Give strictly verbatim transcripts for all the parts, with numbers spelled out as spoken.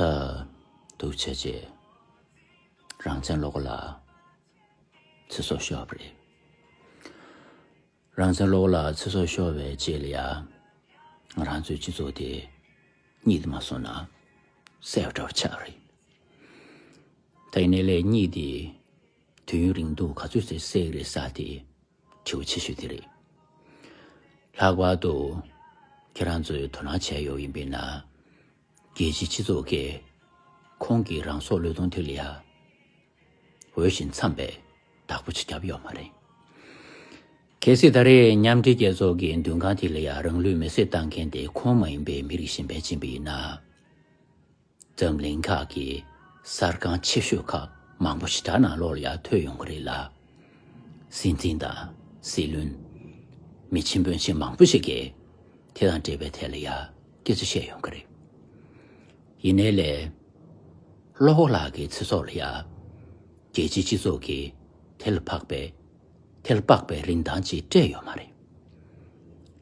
ཨ། འདུག་བྱས་རྗེས་རང་བཙན་བློ་དགའ་ལགས་ཚེ་སྲོག་ཤོར་བ་རེད། རང་བཙན་བློ་དགའ་ལགས་ཚེ་སྲོག་ཤོར་བའི་རྗེས་ལ་ཡ། ང་རང་ཚོའི་སྤྱི་ཚོགས་དེ་གཉིད་དུ་མ་སོང་ན་གསལ་བ་འདྲ་བ་ཆགས་རེད། ད་ཡིན་ནའི་ལས་གཉིད་དེ་དུས་ཡུན་རིང་དུ་ག་ཚོད་ཙམ་གསལ་གི་རེད་ཟེར་དེ་དྲི་བ་ཆེ་ཤོས་དེ་རེད། ལྷག་པར་དུ་ཁྱེད་རང་ཚོས་དོ་སྣང་བྱས་ཡོད་ཡིན་པས་ན། རྒྱལ་སྤྱིའི་སྤྱི་ཚོགས་ཀྱིས་ཁོང་གི་རང་སྲོག་བློས་གཏོང་དེ་ལ་ཡ། འོས་ཤིང་འཚམས་པའི་བདག་པོ་ཅིག་བརྒྱབ་ཡོད་མ་རེད། གལ་སྲིད་ད་རེས་མཉམ་འབྲེལ་རྒྱལ་ཚོགས་ཀྱི་མདུན་ཁང་དེ་ལ་ཡ་རང་ལུས་མེར་སྲེག་བཏང་མཁན་དེ་ཁོང་མ་ཡིན་པའི་མི་རིགས་གཞན་པ་ཅིག་ཡིན་པ་ཡིན་ན། འཛམ་གླིང་ཁག་གི་གསར་ཁང་ཆེ་ཤོས་ཁག་མང་པོ་ཞེ་དྲག་ནང་ལོགས་ལ་ཡ་ཐོན་ཡོང་གི་རེད་ལ། སྲིད་འཛིན་དང་སྲིད་བློན། མི་ཆེན་དཔོན་ཆེན་མང་པོ་ཞིག་གིས་དེ་དང་འབྲེལ་བའི་ཐད་ལ་ཡ་སྐད་ཆ་བཤད་ཡོང་གི་རེད། ཡིན་ནའི་ལས། བློ་དགའ་ལགས་ཀྱི་ཚེ་སྲོག་ལ་ཡ། རྒྱལ་སྤྱིའི་སྤྱི་ཚོགས་ཀྱིས་དེ་ལ་དཔག་པའི། དེ་ལ་དཔག་པའི་རིན་ཐང་ཅིག་སྤྲད་ཡོད་མ་རེད།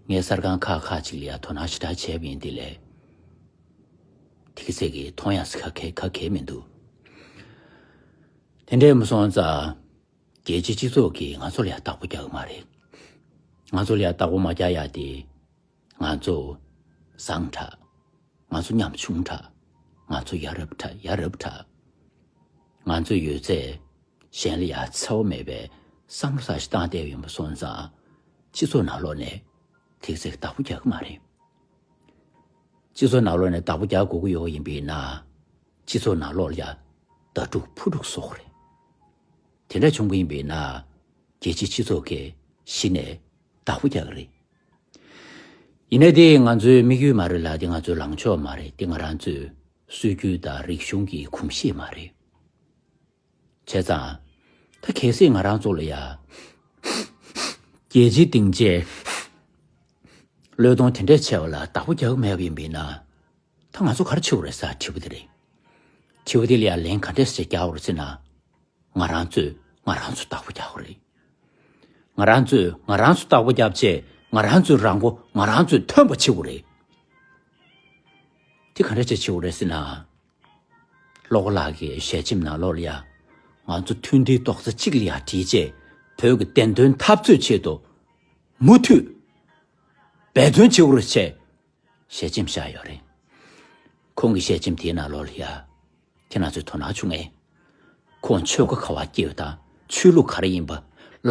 ངས་གསར་ཁང་ཁག་ཁག་ཅིག་ལ་ཡ་དོ་སྣང་ཞེ་དྲག་བྱས་པ་ཡིན་དེ་ལས། དེ་གི་ཚད་ཀྱིས་མཐོང་ཡག་ཟེར་ག་གེ་ག་གེ་མི་འདུག་དེ་འདྲས་མ་སོང་ཙང་། རྒྱལ་སྤྱིའི་སྤྱི་ཚོགས་ཀྱིས་ང་ཚོ་ལ་ཡ་བདག་པོ་རྒྱག་གི་མ་རེད། ང་ཚོ་ལ་ཡ་བདག་པོ་མ་རྒྱག་ཡག་དེ། ང་ཚོ་བཟང་དྲགས། ང་ཚོ་ཉམ་ཆུང་དྲགས། ང་ཚོ་ཡ་རབས་དྲགས་ཡ་རབས་དྲགས། ང་ཚོའི་ཡོད་ཚད་གཞན་ལ་ཡ་འཚེ་བ་མེད་པའི་བསམ་བློ་ཟ་ཞིག་བཏང་བསྡད་ཡིན་པ་སོང་ཙང་། སྤྱི་ཚོགས་ནང་ལོགས་ནས་དེ་གི་ཚད་བདག་པོ་རྒྱག་གི་མ་རེད། སྤྱི་ཚོགས་ནང་ལོགས་ནས་བདག་པོ་རྒྱག་དགོས་ཀྱི་ཡོད་པ་ཡིན་པ་ཡིན་ན། སྤྱི་ཚོགས་ནང་ལོགས་ལ་ཡ་ཟླ་དཀྲུག་ཕུ་དཀྲུག་བཟོ་དགོས་རེད། དེ་འདྲ་བྱུང་གི་ཡིན་པ་ཡིན་ན། རྒྱལ་སྤྱིའི་སྤྱི་ཚོགས་ཀྱིས་གཞི་ནས་བདག་པོ་རྒྱག་གི་རེད། ཡིན་ནའི་དེ་ང་ཚོའི་དམིགས་ཡུལ་མ་རེད་ལ། དེ་ང་ཚོའི་ལངས་ཕྱོགས་མ་རེད། དེ་ང་རང་ཚོའི་སྲོལ་རྒྱུན་དང་རིག་གཞུང་གི་གོམས་གཤིས་མ་རེད། བྱས་ཙང་། ད་གལ་སྲིད་ང་རང་ཚོ་ལ་ཡ། རྒྱལ་སྤྱིའི་སྡིངས་ཆའི་བློས་གཏོང་དེ་འདྲས་བྱས་པ་ལ་བདག་པོ་རྒྱག་གི་མེད་པ་ཡིན་པ་ཡིན་ན། ད་ང་ཚོ་ག་རེ་བྱེད་དགོས་རེད་ཟེར་དྲི་བ་དེ་རེད། དྲི་བ་དེ་ལ་ཡ་ལན་ག་འདྲས་ཞིག་རྒྱག་དགོས་རེད་ཟེར་ན། ང་རང་ཚོས་ང་རང་ཚོ་བདག་པོ་རྒྱག་དགོས་རེད། ང་རང་ཚོས་ང་རང་ཚོ་བདག་པོ་བརྒྱབ་བྱས་ང་རང་ཚོའི་རང་མགོ་ང་རང་ཚོས་ཐོན་པ་བྱེད་དགོས་རེད། དེ་ག་འདྲ་བྱས་བྱེད་དགོས་རེད་ཟེར་ན། བློ་དགའ་ལགས་ཀྱི་ཞལ་ཆེམས་ནང་ལོགས་ལ་ཡ། ང་ཚོ་མཐུན་སྒྲིལ་རྡོག་རྩ་གཅིག་ལ་ཡ་བསྒྲིལ་བྱས་བོད་ཀྱི་བདེན་དོན་འཐབ་རྩོད་ཆེད་དུ་མུ་མཐུད་འབད་བརྩོན་བྱེད་དགོས་རེད་ཅེས་ཞལ་ཆེམས་བཞག་ཡོད་རེད། ཁོང་གི་ཞལ་ཆེམས་དེའི་ནང་ལོགས་ལ་ཡ། ཁྱེད་རང་ཚོས་དོ་སྣང་བྱུང་ངས། ཁོང་ཆོལ་ཁ་ག་བ་སྐྱེས་ཡོད་དང་ཆོས་ལུགས་ག་རེ་ཡིན་པ།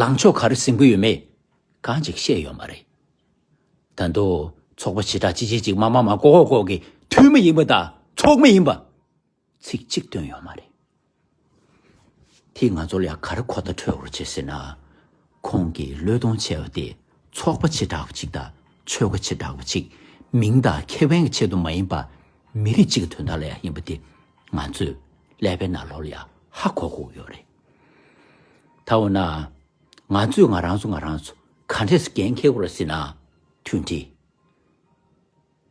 ལངས་ཕྱོགས་ག་རེ་འཛིན་གྱི་ཡོད་མེད་གང་ཅིག་བཤད་ཡོད་མ་རེད། ད་དུང་ཚོགས་པ་བྱེ་བྲག་ཅི་བྱེད་ཅིག་མ་མ་མ་ཀོ་ཀོ་ཀོ་གི་འཐུས་མི་ཡིན་པ་དང་ཚོགས་མི་ཡིན་པ། ཚིག་གཅིག་བཏོན་ཡོད་མ་རེད། དེས་ང་ཚོ་ལ་ཡང་ག་རེ་གོ་བརྡ་འཕྲོད་པར་བྱེད་ཟེར་ན། ཁོང་གིས་བློས་གཏོང་བྱས་པ་དེ་ཚོགས་པ་བྱེ་བྲག་པ་ཅིག་དང་ཆོལ་ཁ་བྱེ་བྲག་པ་ཅིག་མིང་དང་ཁེ་ཕན་གྱི་ཆེད་དུ་མ་ཡིན་པ། མི་རིགས་གཅིག་གི་དོན་དག་ལ་ཡང་ཡིན་པ་དེ་ང་ཚོས་ཀླད་པའི་ནང་ལོགས་ལ་ཡང་ཧ་གོ་དགོས་ཡོད་རེད། ད་འོ་ན། ང་ཚོས་ང་རང་ཚོ་ང་རང་ཚོ་ག་འདྲས་སེ་འགན་འཁྱེར་དགོས་རེད་ཟེར་ན། མཐུན་སྒྲིལ།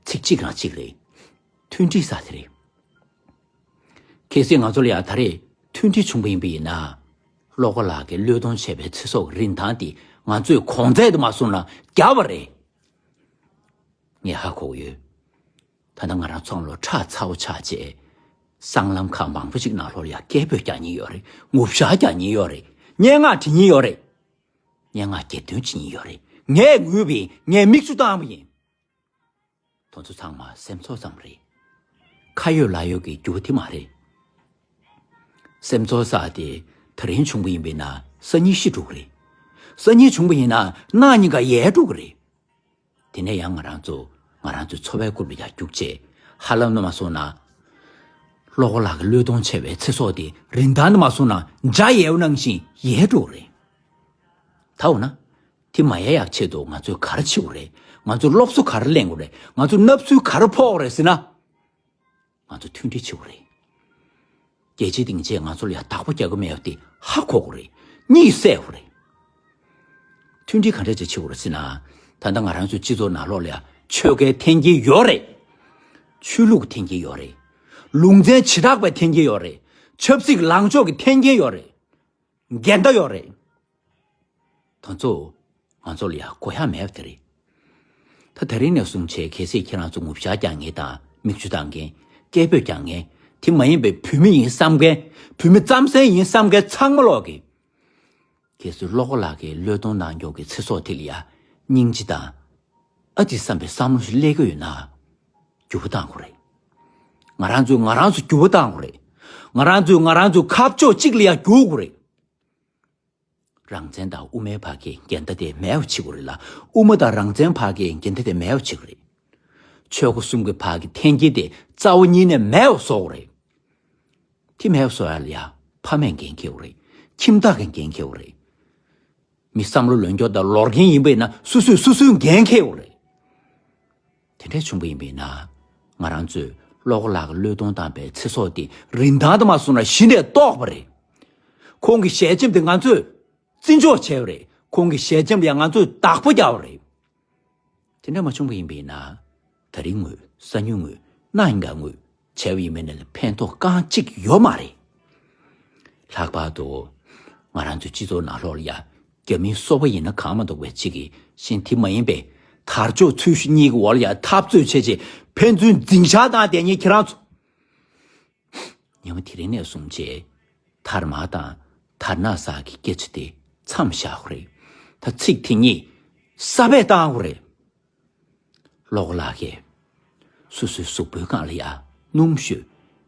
ཚིག་གཅིག་རང་གཅིག་རེད། མཐུན་སྒྲིལ་ཟེར་དེ་རེད། གལ་སྲིད་ང་ཚོ་ལ་ཡང་ད་རེས་མཐུན་སྒྲིལ་བྱུང་བ་ཡིན་པ་ཡིན་ན། བློ་དགའ་ལགས་ཀྱིས་བློས་གཏོང་བྱས་པའི་ཚེ་སྲོག་གི་རིན་ཐང་དེ་ང་ཚོས་གོང་ཚད་དུ་མ་སོང་ན་བརྒྱབ་པ་རེད། ངས་ཧ་གོ་གི་ཡོད། ད་ལྟ་ང་རང་ཚོ་ལོ་ཁྲག་ཚ་བོ་ཆགས་བྱས། སྲང་ལམ་ཁག་མང་པོ་ཞིག་ནང་ལོགས་ལ་ཡང་སྐད་འབོད་རྒྱག་མཁན་ཡོད་རེད། ངུ་ཤག་རྒྱག་མཁན་ཡོད་རེད། སྙན་ངག་འབྲི་མཁན་ཡོད་རེད། སྙན་ངག་གྱེར་འདོན་བྱེད་མཁན་ཡོད་རེད། ངས་ངུས་པ་ཡིན། ངས་མིག་ཆུ་བཏང་བ་ཡིན། དེ་ཚོ་ཚང་མ་སེམས་ཚོར་ཙམ་རེད། ཁ་ཡོད་ལག་ཡོད་ཀྱི་རྒྱུ་དེ་མ་རེད། སེམས་ཚོར་ཟེར་དེ་དེ་རིང་བྱུང་བ་ཡིན་པས་ན་སང་ཉིན་ཤི་འགྲོ་གི་རེད། སང་ཉིན་བྱུང་བ་ཡིན་ན་གནངས་ཉིན་ཀ་ཡལ་འགྲོ་གི་རེད། དེ་ནས་ཡང་ང་རང་ཚོ་ང་རང་ཚོའི་འཚོ་བའི་སྐོར་ལ་ཡར་རྒྱུགས་བྱས། ཧ་ལམ་དུ་མ་སོང་ན། བློ་དགའ་ལགས་ཀྱིས་བློས་གཏོང་བྱས་པའི་ཚེ་སྲོག་དེ་རིན་ཐང་དུ་མ་སོང་ན་འཇའ་ཡལ་བ་ནང་བཞིན་ཡལ་འགྲོ་གི་རེད། ད་འོ་ན། དེ་མ་ཡལ་ཡག་ཆེད་དུ་ང་ཚོས་ག་རེ་བྱེད་དགོས་རེད། ང་ཚོས་སློབ་གསོ་ག་རེ་ལེན་དགོས་རེད། ང་ཚོས་བསླབ་ཚུལ་ག་རེ་ཕོག་དགོས་རེད་ཟེར་ན། ང་ཚོ་མཐུན་སྒྲིལ་བྱེད་དགོས་རེད། རྒྱལ་སྤྱིའི་སྡིངས་ཆས་ང་ཚོ་ལ་ཡང་བདག་པོ་རྒྱག་གི་མེད་པ་དེ་ཧ་གོ་དགོས་རེད། གཉིད་སད་དགོས་རེད། མཐུན་སྒྲིལ་ག་འདྲ་ཅིག་བྱེད་དགོས་རེད་ཟེར་ན། ད་ལྟ་ང་རང་ཚོའི་སྤྱི་ཚོགས་ནང་ལོགས་ལ་ཡང་ཆོལ་ཁའི་འཐེན་འཁྱེར་ཡོད་རེད། ཆོས་ལུགས་འཐེན་འཁྱེར་ཡོད་རེད། ལུང་ཚན་བྱེ་བྲག་པའི་འཐེན་འཁྱེར་ཡོད་རེད། ཆབ་སྲིད་ལངས་ཕྱོགས་ཀྱི་འཐེན་འཁྱེར་ཡོད་རེད། འགལ་ཟླ་ཡོད་རེད། དེ་ཚོ་ང་ཚོ་ལ་ཡང་གོ་ཡ་མེད་པ་དེ་རེད། ད་དེ་རིང་ནས་བཟུང་བྱས་གལ་སྲིད་ཁྱེད་རང་ཚོ་ངུ་ཤག་རྒྱག་མཁན་དང་མིག་ཆུ་བཏང་མཁན། སྐད་འབོད་རྒྱག་མཁན། དེ་མ་ཡིན་པའི་བོད་མི་ཡིན་བསམ་མཁན། བོད་མི་རྩམ་ཟན་ཡིན་བསམ་མཁན་ཚང་མ་ལོག་གི། གལ་སྲིད་བློ་དགའ་ལགས་ཀྱིས་བློས་གཏོང་གནང་མགྱོགས་ཀྱི་ཚེ་སྲོག་དེ་ལ་ཡ་སྙིང་རྗེ་དང་། ཨ་ཙི་བསམ་པའི་བསམ་བློ་ཞིག་སླེབས་ཀྱི་ཡོད་ན། འགྱུར་བ་གཏང་དགོས་རེད། ང་རང་ཚོས་ང་རང་ཚོ་འགྱུར་བ་གཏང་དགོས་རེད། ང་རང་ཚོས་ང་རང་ཚོ་ཁ་ཕྱོགས་གཅིག་ལ་ཡ་འགྱུར་དགོས་རེད། རང་བཙན་དང་དབུ་མའི་བར་གྱི་འགལ་ཟླ་དེ་མེད་པ་བྱེད་དགོས་རེད་ལ། དབུ་མ་དང་རང་བཙན་བར་གྱི་འགལ་ཟླ་དེ་མེད་པ་བྱེད་དགོས་རེད། ཆོལ་ཁ་གསུམ་གྱི་བར་གྱི་འཐེན་འཁྱེར་དེ་རྩ་བ་ཉིད་ནས་མེད་པ་བཟོ་དགོས་རེད། དེ་མེད་པ་བཟོ་ཡ་ལ་ཡ་ཕ་མས་འགན་འཁྱེར་དགོས་རེད། ཁྱིམ་བདག་གིས་འགན་འཁྱེར་དགོས་རེད། མི་བསམ་བློ་ལོན་རྒྱུ་དང་ལོར་མཁན་ཡིན་པས་ན་སོ་སོས་སོ་སོའི་འགན་འཁྱེར་དགོས་རེད། དེ་འདྲ་བྱུང་པ་ཡིན་པས་ན། ང་རང་ཚོས་བློ་དགའ་ལགས་ཀྱི་བློས་གཏོང་བཏང་པའི་ཚེ་སྲོག་དེ་རིན་ཐང་དུ་མ་སོང་ན་གཞི་ནས་བཏོག་པ་རེད། ཁོང་གི་ཞལ་ཆེམས་དེ་ང་ཚོས་བརྩི་འཇོག་བྱས་པ་རེད། ཁོང་གི་ཞལ་ཆེམས་ལ་ཡང་ང་ཚོས་བདག་པོ་རྒྱག་པ་རེད། དེ་འདྲ་མ་བྱུང་པ་ཡིན་པས་ན། ད་རིང་ངོས་སང་ཉིན་ངོས་གནངས་ཉིན་ཀ་ངོས་བྱས་པ་ཡིན་པས་ན་ལ་ཕན་ཐོགས་རྐང་གཅིག་ཡོད་མ་རེད། ལྷག་པར་དུ་ང་རང་ཚོའི་སྤྱི་ཚོགས་ནང་ལོགས་ལ་ཡ་རྒྱ་མིའི་སོ་པ་ཡིན་ན་གང་མ་གཏོགས་པའི་གཅིག་གིས་གཞན་དེ་མ་ཡིན་པའི་དར་ལྕོག་ཚོས་གཞི་གཉིས་ཀྱི་འོག་ལ་ཡ་འཐབ་རྩོད་བྱས་རྗེས་ཕན་ཚུན་འཛིང་ཆགས་བཏང་བསྡད་མཁན་ཁྱེད་རང་ཚོ། ཉི་མ་དེ་རིང་ནས་བཟུང་རྗེས་དར་དམར་དང་དར་ནག་ཟེར་གྱི་སྐད་ཆ་དེ་མཚམས་བཞག་དགོས་རེད། ད་ཚིག་དེ་གཉིས་གསར་པས་བཏང་དགོས་རེད། བློ་དགའ་ལགས་ཀྱིས་སོ་སོའི་གཟུགས་པོའི་སྒང་ལ་ཡ་སྣུམ་བཤོས་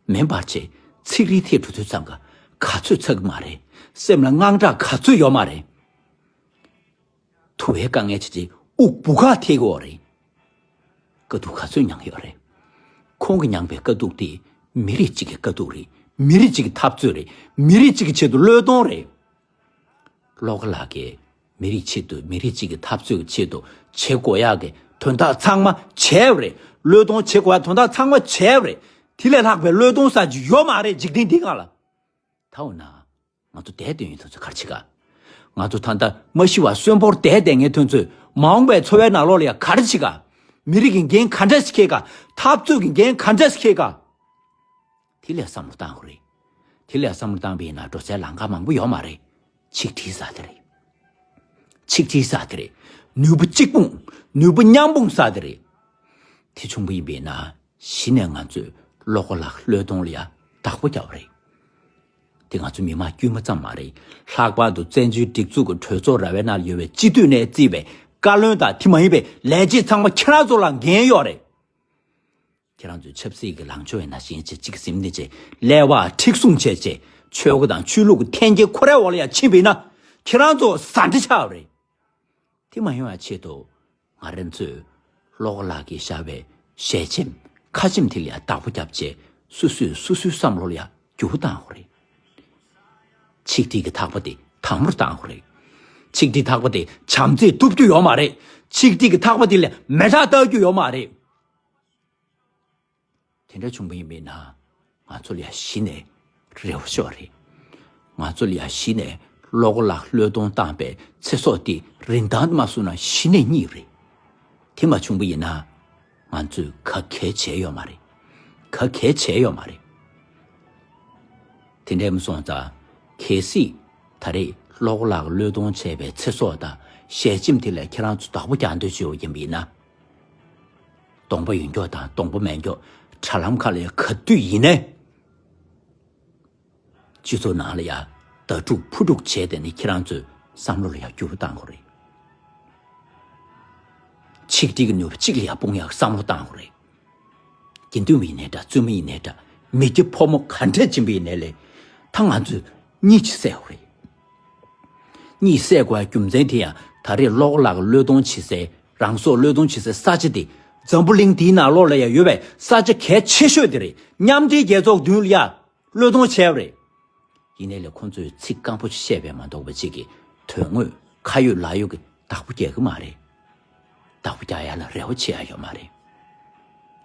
མེ་འབར་བྱས་ཚིག་རིས་ཐེབས་འགྲོ་དུས་ཙམ་ག་ག་ཚོད་ཚ་གི་མ་རེད། སེམས་ལ་དངངས་སྐྲག་ག་ཚོད་ཡོད་མ་རེད། དུ་བའི་དཀའ་ངལ་ཆེ་ཆེ་དབུགས་བུ་ག་ཐེག་གི་ཡོད་རེད། དཀའ་སྡུག་ག་ཚོད་མྱངས་ཡོད་རེད། ཁོང་གིས་མྱངས་པའི་དཀའ་སྡུག་དེ་མི་རིགས་གཅིག་གི་དཀའ་སྡུག་རེད། མི་རིགས་གཅིག་གི་འཐབ་རྩོད་རེད། མི་རིགས་གཅིག་གི་ཆེད་དུ་བློས་གཏོང་རེད། བློ་དགའ་ལགས་ཀྱིས་མི་རིགས་ཆེད་དུ་མི་རིགས་གཅིག་གི་འཐབ་རྩོད་ཀྱི་ཆེད་དུ་བྱེད་དགོས་ཡག་གི་དོན་དག་ཚང་མ་བྱས་པ་རེད། བློས་གཏོང་བྱེད་དགོས་ཡག་དོན་དག་ཚང་མ་བྱས་པ་རེད། དེ་ལས་ལྷག་པའི་བློས་གཏོང་ཟེར་གྱི་ཡོད་མ་རེད་འཇིག་རྟེན་འདི་སྒང་ལ། ད་འོ་ན། ང་ཚོ་བསྡད་དེ་ཡོད་དུས་ཚོད་ག་རེ་བྱེད་ག་ང་ཚོ་ད་ལྟ་མ་ཤི་བར་གསོན་པོར་བསྡད་བསྡད་མཁན་དེ་ཚོས་མ་འོངས་པའི་འཚོ་བའི་ནང་ལོགས་ལ་ཡང་ག་རེ་བྱེད་ག་མི་རིགས་ཀྱི་འགན་ག་འདྲ་ཞིག་འཁྱེར་ག་འཐབ་རྩོད་ཀྱི་འགན་ག་འདྲ་ཞིག་འཁྱེར་ག་དེ་ལ་བསམ་བློ་བཏང་དགོས་རེད། དེ་ལ་བསམ་བློ་བཏང་པ་ཡིན་ན་འགྲོ་སའི་ལམ་ཁ་མང་པོ་ཡོད་མ་རེད། ཆིག་སྒྲིལ་ཟེར་དེ་རེད། ཆིག་སྒྲིལ་ཟེར་དེ་རེད། ནུས་པ་གཅིག་སྤུངས། ནུས་པ་མཉམ་སྤུངས་ཟེར་དེ་རེད། དེ་བྱུང་པ་ཡིན་པས་ན། གཞི་ནས་ང་ཚོས་བློ་དགའ་ལགས་བློས་གཏོང་ལ་ཡང་བདག་པོ་རྒྱག་པ་རེད། དེ་ང་ཚོ་མི་མང་དཀྱུས་མ་ཙམ་མ་རེད། ལྷག་པར་དུ་བཙན་བྱོལ་སྒྲིག་འཛུགས་ཀྱི་གྲོས་ཚོགས་ར་བའི་ནང་ཡོད་པའི་སྤྱི་འཐུས་ནས་བརྩིས་པའི་བཀའ་བློན་དང་དེ་མ་ཡིན་པའི་ལས་བྱེད་ཚང་མ་ཁྱེད་རང་ཚོ་ལ་འགན་ཡོད་རེད། ཁྱེད་རང་ཚོས་ཆབ་སྲིད་ཀྱི་ལངས་ཕྱོགས་ཡིན་ན་གཞན་ཅིག་ཅིག་ཟིན་ནས་བྱས་ཀླད་པ་མཁྲེགས་བཟུང་བྱས་བྱས་ཆོལ་ཁ་དང་ཆོས་ལུགས་ཀྱི་འཐེན་འཁྱེར་ཁོ་རའི་འོག་ལ་ཡང་ཕྱིན་པ་ཡིན་ན་ཁྱེད་རང་ཚོ་ཟ་འདྲེ་ཆགས་པ་རེད། དེ་མ་ཡོང་བའི་ཆེད་དུ། ང་རང་ཚོས་བློ་དགའ་ལགས་ཀྱིས་བཞག་པའི་ཞལ་ཆེམས་ཁ་ཆེམས་དེ་ལ་ཡང་བདག་པོ་བརྒྱབ་བྱས་སོ་སོས་སོ་སོའི་བསམ་བློ་ལ་ཡང་འགྱུར་བ་བཏང་དགོས་རེད། ཆིག་སྒྲིལ་གྱི་ཐག་པ་དེ་དམ་པོར་བཏང་དགོས་རེད། ཆིག་སྒྲིལ་ཐག་པ་དེ་བྱམས་བརྩེས་གཏུབ་རྒྱུ་ཡོད་མ་རེད། ཆིག་སྒྲིལ་གྱི་ཐག་པ་དེ་ལ་མེ་སྟག་བཏགས་རྒྱུ་ཡོད་མ་རེད། དེ་འདྲ་བྱུང་བ་ཡིན་པས་ན། ང་ཚོ་ལ་ཡང་གཞི་ནས་རེ་བ་ཤོར་རེད། ང་ཚོ་ལ་ཡང་གཞི་ནས་བློ་དགའ་ལགས་བློས་གཏོང་བཏང་པའི་ཚེ་སྲོག་དེ་རིན་ཐང་དུ་མ་བཟུང་ན་གཞི་ནས་རྙེད་རེད། དེ་མ་བྱུང་བ་ཡིན་ན། ང་ཚོས་ག་གལ་བྱས་ཡོད་མ་རེད། ག་གལ་བྱས་ཡོད་མ་རེད། དེ་འདྲ་མ་སོང་ཙང་། གལ་སྲིད་ད་རེས་བློ་དགའ་ལགས་བློས་གཏོང་བྱས་པའི་ཚེ་སྲོག་དང་ཞལ་ཆེམས་དེ་ལ་ཁྱེད་རང་ཚོ་བདག་པོ་རྒྱག་འདོད་བྱེད་ཡོད་ཡིན་པ་ཡིན་ན། གདོང་པ་ཡོད་མཁན་དང་གདོང་པ་མེད་མཁན་དྲ་ལམ་ཁག་ལ་ཡང་ག་དུས་ཡིན་ནའི། སྤྱི་ཚོགས་ནང་ལ་ཡང་ལྟ་གྲུབ་ཕུ་གྲུབ་བྱས་ཏེ་ནི་ཁྱེད་རང་ཚོས་བསམ་བློ་ལ་ཡང་འགྱུར་བ་བཏང་དགོས་རེད། ཆིག་སྒྲིལ་གྱི་ནུས་པ་གཅིག་ལ་ཡང་སྤུངས་ཡག་བསམ་བློ་བཏང་དགོས་རེད། དགེ་འདུན་པ་ཡིན་ནའི་འདྲ་བཙུན་མ་ཡིན་ནའི་འདྲ་མི་སྐྱ་ཕོ་མོ་ག་འདྲས་ཕྱིན་པ་ཡིན་ནའི་ལས། ད་ང་ཚོས་གཉིད་ཅིག་སད་དགོས་རེད། གཉིད་སད་དགོས་པའི་རྒྱུ་མཚན་དེ་ཡང་ད་རེས་བློ་དགའ་ལགས་བློས་གཏོང་བྱེད་སའི་རང་སྲོག་བློས་གཏོང་བྱེད་སའི་ས་ཆ་དེ་འཛམ་བུ་གླིང་འདིའི་ནང་ལོགས་ལ་ཡང་ཡོད་པའི་ས་ཆ་གལ་ཆེ་ཤོས་དེ་རེད། མཉམ་འབྲེལ་རྒྱལ་ཚོགས་མདུན་ལ་ཡང་བློས་གཏོང་བྱས་པ་རེད། ཡིན་ནའི་ལས་ཁོང་ཚོས་ཚིག་སྐམ་པོ་ཅིག་བཤད་པས་མ་གཏོགས་པ་ཅིག་གིས་དོན་དངོས་ཁ་ཡོད་ལག་ཡོད་ཀྱི་བདག་པོ་རྒྱག་གི་མ་རེད། བདག་པོ་རྒྱག་ཡ་ལ་རེ་བ་བྱེད་ཡ་ཡོད་མ་རེད།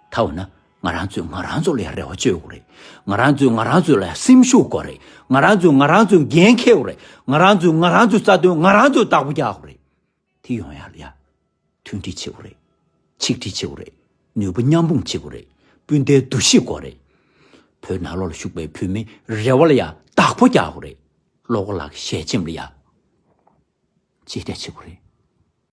ད་འོ་ན་ང་རང་ཚོས་ང་རང་ཚོ་ལ་ཡ་རེ་བ་བཅོལ་དགོས་རེད། ང་རང་ཚོས་ང་རང་ཚོ་ལ་ཡ་སེམས་ཤུགས་དགོས་རེད། ང་རང་ཚོས་ང་རང་ཚོའི་འགན་འཁྱེར་དགོས་རེད། ང་རང་ཚོས་ང་རང་ཚོའི་རྩ་དོན་ང་རང་ཚོས་བདག་པོ་རྒྱག་དགོས་རེད། དེ་ཡོང་ཡ་ལ་ཡ། མཐུན་སྒྲིལ་བྱེད་དགོས་རེད། ཆིག་སྒྲིལ་བྱེད་དགོས་རེད། ནུས་པ་མཉམ་སྤུངས་བྱེད་དགོས་རེད། སྤུན་ཟླའི་འདུ་ཤེས་དགོས་རེད། བོད་ནང་ལོགས་ལ་བཞུགས་པའི་བོད་མིའི་རེ་བ་ལ་ཡ་བདག་པོ་རྒྱག་དགོས་རེད། བློ་དགའ་ལགས་ཀྱི་ཞལ་ཆེམས་ལ་ཡ། གཅེས་སྤྲས་བྱེད་དགོས་རེད།